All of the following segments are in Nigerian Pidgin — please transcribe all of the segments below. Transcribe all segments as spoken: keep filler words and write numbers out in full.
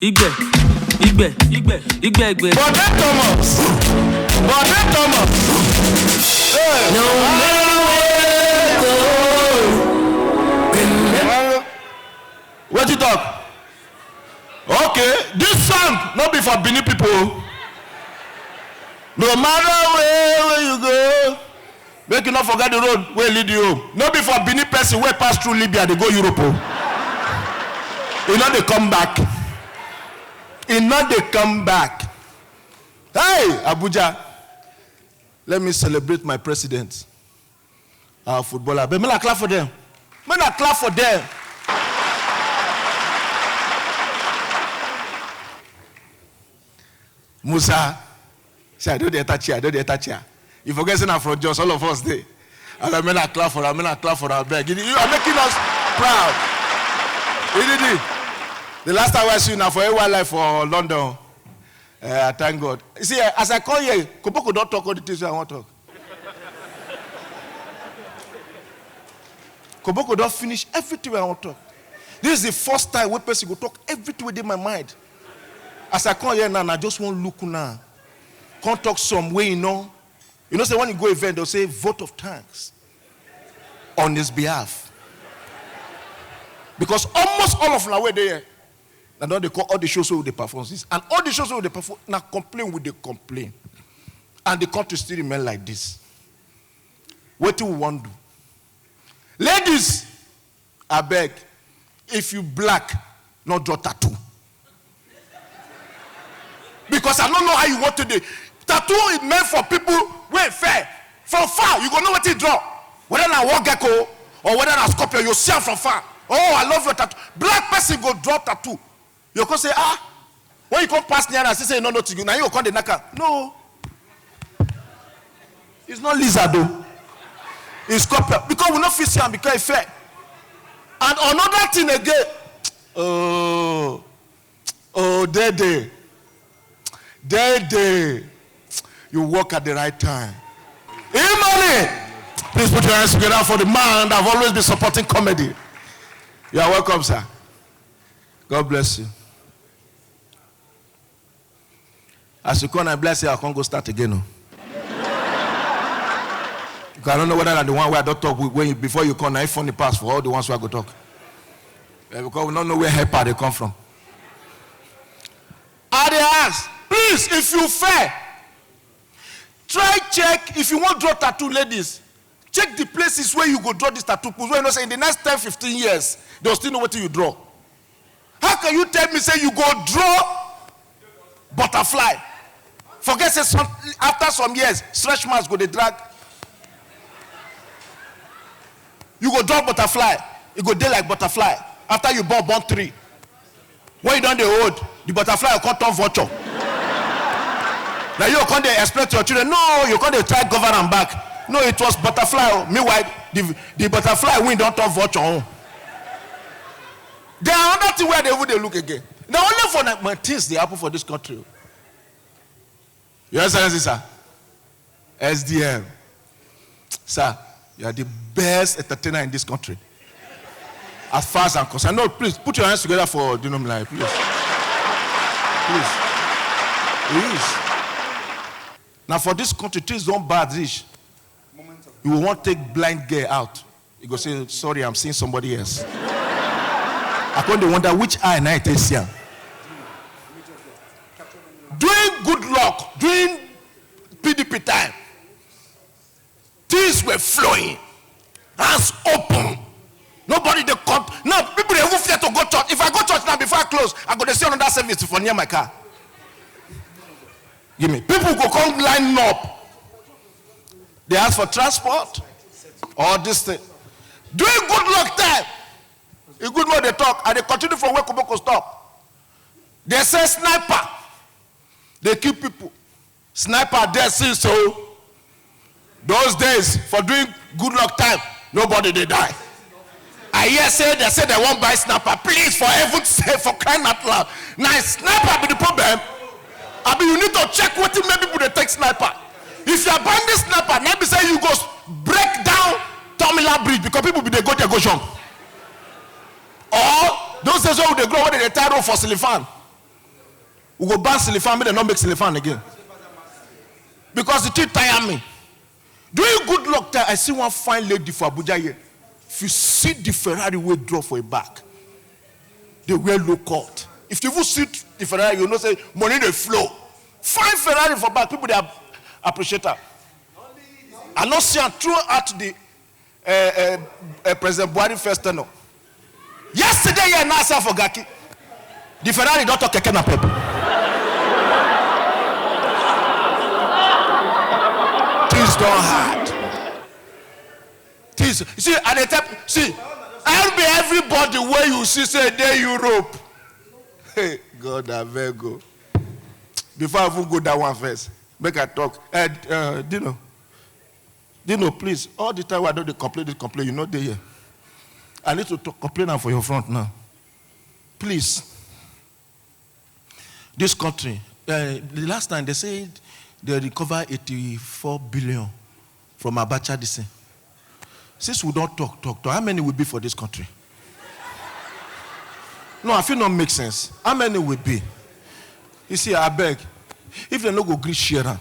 Igbe, igbe, igbe, igbe, igbe. Bode Thomas. Bode Thomas. Hey. No matter where you go. Remember. What you talk? Okay, this song no be for Benin people. No matter where, where you go, make you not forget the road wey lead you home. No be for Benin person wey pass through Libya, they go Europe. Oh. You know they come back. You know they come back. Hey, Abuja, let me celebrate my president, our footballer. But me na clap for them. Me na clap for them. Musa, say I don't dey touch here, I don't dey touch here. You forget say na from Jos, all of us dey. And I mean, I clap for, I mean, I clap for, I beg. You, you are making us proud. You did it. The last time I see you now for a while life for London. Uh, I thank God. You see, eh, as I come here, Koboko don't talk all the things I want to talk. Koboko don't finish everything I want to talk. This is the first time wey person go talk everything wey dey my mind. As I come here now, I just wan look now. Come talk some way, you know. You know, say when you go event, they'll say vote of thanks on his behalf. Because almost all of una wey dey here, I don dey call all the shows wey we dey perform since. And all the shows wey we dey perform, na complain we dey complain. And the country still remain like this. Wetin we wan do? Ladies, abeg, if you black, no draw tattoo. Because I don't know how you want to do. Tattoo is meant for people wey fair. From far, you go know what you draw. Whether na war gecko or whether na scorpion, you see am from far. Oh, I love your tattoo. Black person go draw tattoo. You go say, "Ah." When you come pass near and say, "No, no, to you." Now you come the knock am. No. It's not lizard though. It's scorpion. Because we no fit see am because e fair. And another thing again. Oh, oh, Dede. Dede. You work at the right time. Imani! Please put your hands together for the man that have always been supporting comedy. You are welcome, sir. God bless you. As you come, I bless you, I can't go start again. Oh. Because I don't know whether na the one wey I don talk with when you, before you come, na it funny pass for all the ones wey I go talk. Eh, because we don't know where helper dey come from. I dey ask, please, if you fair, try check if you wan draw tattoo, ladies. Check the places where you go draw this tattoo put. Where you know say in the next ten, fifteen years, they'll still know what you draw. How can you tell me say you go draw butterfly? Forget say some, after some years, stretch marks go dey drag. You go draw butterfly, e go dey like butterfly. After you born, born three. When you don dey old, the butterfly go come turn vulture. Now you come dey explain to your children, no, you come dey try govern am back. No, it was butterfly. Oh. Meanwhile, the, the butterfly wing don turn vulture. Oh. There are other things where they would dey look again. Now only for na-, my things dey happen for this country. Oh. Your Excellency, sir. S D M. Sir, you are the best entertainer in this country. As far as I'm concerned. No, please, put your hands together for Dino Melaye, please. Please. Please. Now, for this country, things don't bad reach. You won't take blind girl out. You go say, "Sorry, I'm seeing somebody else." I come dey wonder which eye na I take see am. During good luck, during P D P time, things were flowing, hands open. Nobody dey come. Now, people dey even fear to go church. If I go church now, before I close, I go dey see another service for near my car. Give me. People go come line up. They ask for transport or this thing. During good luck time, e good make they talk, and they continue from where Koboko stop. They say sniper, they kill people. Sniper there since so. Those days, for doing good luck time, nobody dey die. I hear say they say they wan buy sniper. Please, for heaven's sake, for crying out loud. Now, sniper be the problem. I mean, you need to check wetin make people dey take sniper. If you are buying this sniper, na be say you go s-, break down terminal bridge because people be dey go there go jump. Or those days wey we dey grow, wey dem dey tie rope for cellophane. We go ban silifan, make dem no make silifan again. Because the thing tire me. During good luck time, I see one fine lady for Abuja here. If you see the Ferrari wey draw for a back, they wear low cut. If you even see the Ferrari, you know say money dey flow. Fine Ferrari for back, people dey ap-, appreciate her. I no see am throughout the uh, uh, uh, President Buhari first tenure. Yesterday, here now, sir, for Gaki, the Ferrari don turn keke napep. Things don hard. Things, you see, and they tell, see, I be everybody where you see say dey Europe. Hey, God, I beg go. Before I even go that one first, make I talk. Uh, uh, Dino, Dino, please, all the time I don dey complain, dey complain, you no dey here. I need to talk, complain am for your front now. Please, this country, uh, the last time they said they recover eighty-four billion from Abacha this thing. Since we don talk, talk, talk, how many will be for this country? No, I feel not make sense. How many will be? You see, I beg, if they no go gree share am,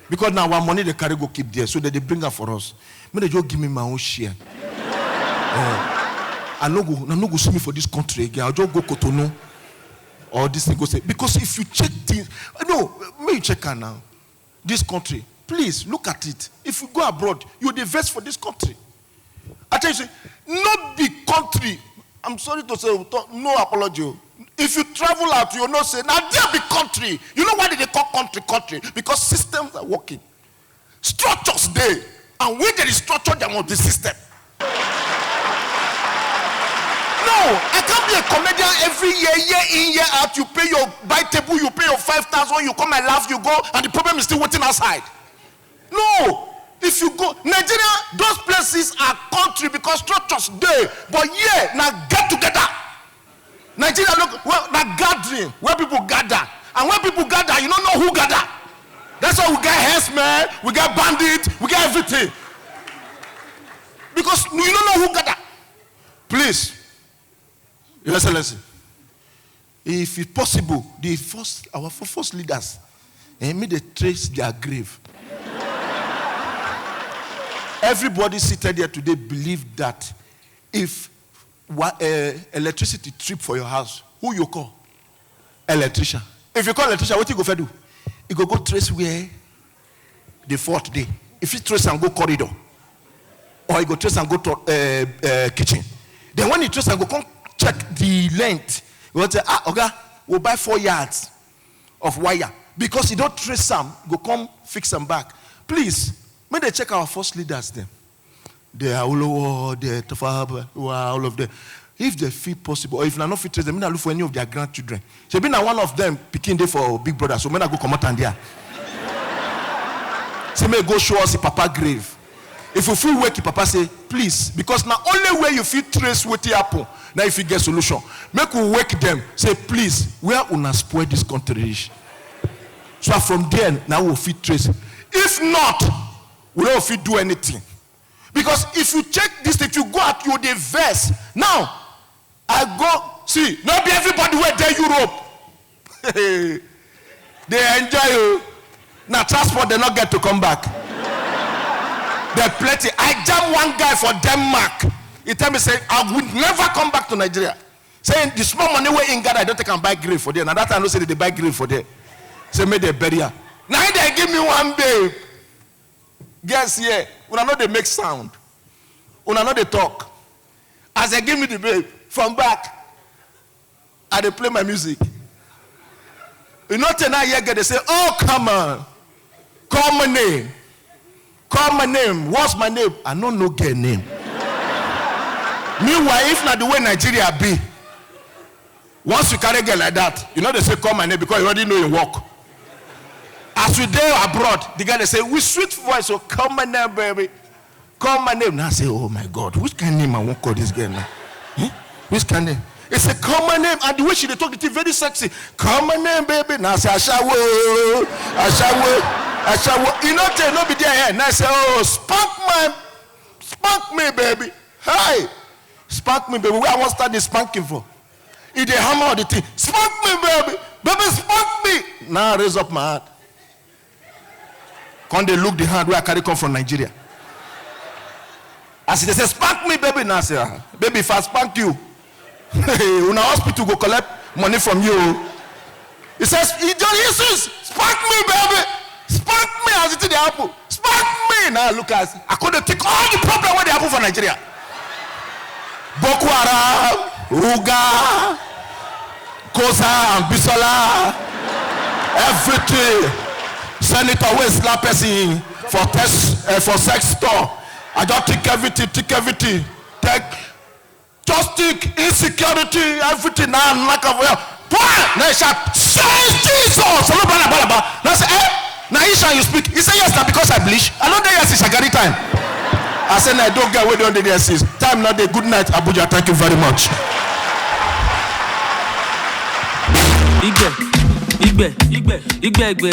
because now our money they carry go keep there, so that they bring am for us. Make they just give me my own share. Eh, I no go, I no go see me for this country again. I'll just go Cotonou. Or this thing go say, because if you check things, no, make you check am now. This country, please look at it. If you go abroad, you dey vex for this country. I tell you, say, no be country. I'm sorry to say, no apology o. If you travel out, you know say, now there be country. You know why they dey call country country? Because systems are working. Structures dey, and when there is structure, there must be system. No, I can't be a comedian every year, year in, year out. You pay your buy table, you pay your five thousand, you come and laugh, you go, and the problem is still waiting outside. No, if you go Nigeria, those places are country because structures dey. But here na get together. Nigeria look well na gathering where people gather, and when people gather, you no know who gather. That's why we get herdsmen, we get bandits, we get everything, because you no know who gather. Please, Your Excellency, if it's possible, the first, our fir-, first leaders, eh, make they trace their grave. Everybody seated here today believe that if wa-, eh, electricity trip for your house, who you call? Electrician. If you call electrician, what you go for do? You go go trace where the fault dey. If you trace and go corridor, or you go trace and go to uh, uh, kitchen. Then when you trace and go come check the length, you go say, ah, Oga, we'll buy four yards of wire, because you don't trace some, go come fix them back. Please, may they check our first leaders them. They are all over, they are all of them. If they feel possible, or if na no fit trace them, may I look for any of their grandchildren. Shebi na one of them picking day for Big Brother, so may I go come out and there. Say may go show us the papa grave. If you feel wake, papa say, please, because na only way you feel trace what happen, now if you get solution. Make we wake them, say, please, where una spoil this country reach? So from there, now we fit trace. If not, we don't fit do anything. Because if you check this, if you go out, you dey vex. Now, I go, see, not be everybody where they Europe. They enjoy you. Now transport, they not get to come back. They plenty. I jam one guy for Denmark. He tell me, say, I will never come back to Nigeria. Saying the small money where in Ghana, I don't take and buy grave for there. Now that I know say they buy grave for there. Say, make they bury her. Now they give me one babe. Guess here, una no dey make sound. Una no dey talk. As they give me the babe, from back, I dey play my music. You know, tell now here, get they say, oh, come on. Call my name. Call my name. What's my name? I no know get name. Meanwhile, if not the way Nigeria be, once you carry girl like that, you know they say, call my name because you already know you work. As we dey abroad, the guy they say, with sweet voice, so call my name, baby. Call my name. Now I say, oh my God, which kind of name I won't call this girl now? Eh? Which kind of name? He said, call my name. And the way she dey talk, the thing very sexy. Call my name, baby. Now I say, Ashawo, Ashawo, Ashawo. You know, tell no be there. Eh? Now I say, oh, spank my, spank me, baby. Hi, spank me, baby. Where I want start this spanking for? He dey hammer the thing. Spank me, baby. Baby, spank me. Now I raise up my hand. Come dey look the hand wey I carry come from Nigeria. As they say, "Spank me, baby," now I say, "Ah, baby, if I spank you, una hospital go collect money from you." He says, "He just, he says, spank me, baby. Spank me as it dey happen. Spank me." Now look as I could take all the problem wey dey happen for Nigeria. Boko Haram, Ruga, Kosa and Bisola, everything. Senator wey slap person for test, uh, for sex store. I just take everything, take everything. Take just think insecurity, everything now knock off. Boy, now he shout, "Says Jesus!" Hello, bala, bala, bala. Now I say, "Eh? Now Ishan you speak?" He said, "Yes, now because I bleach. I don't dey here since Shagari time." I said, "Now I don't get away, don't dey there since." Time not dey. Good night, Abuja. Thank you very much. Igbe, igbe, igbe, igbe, igbe.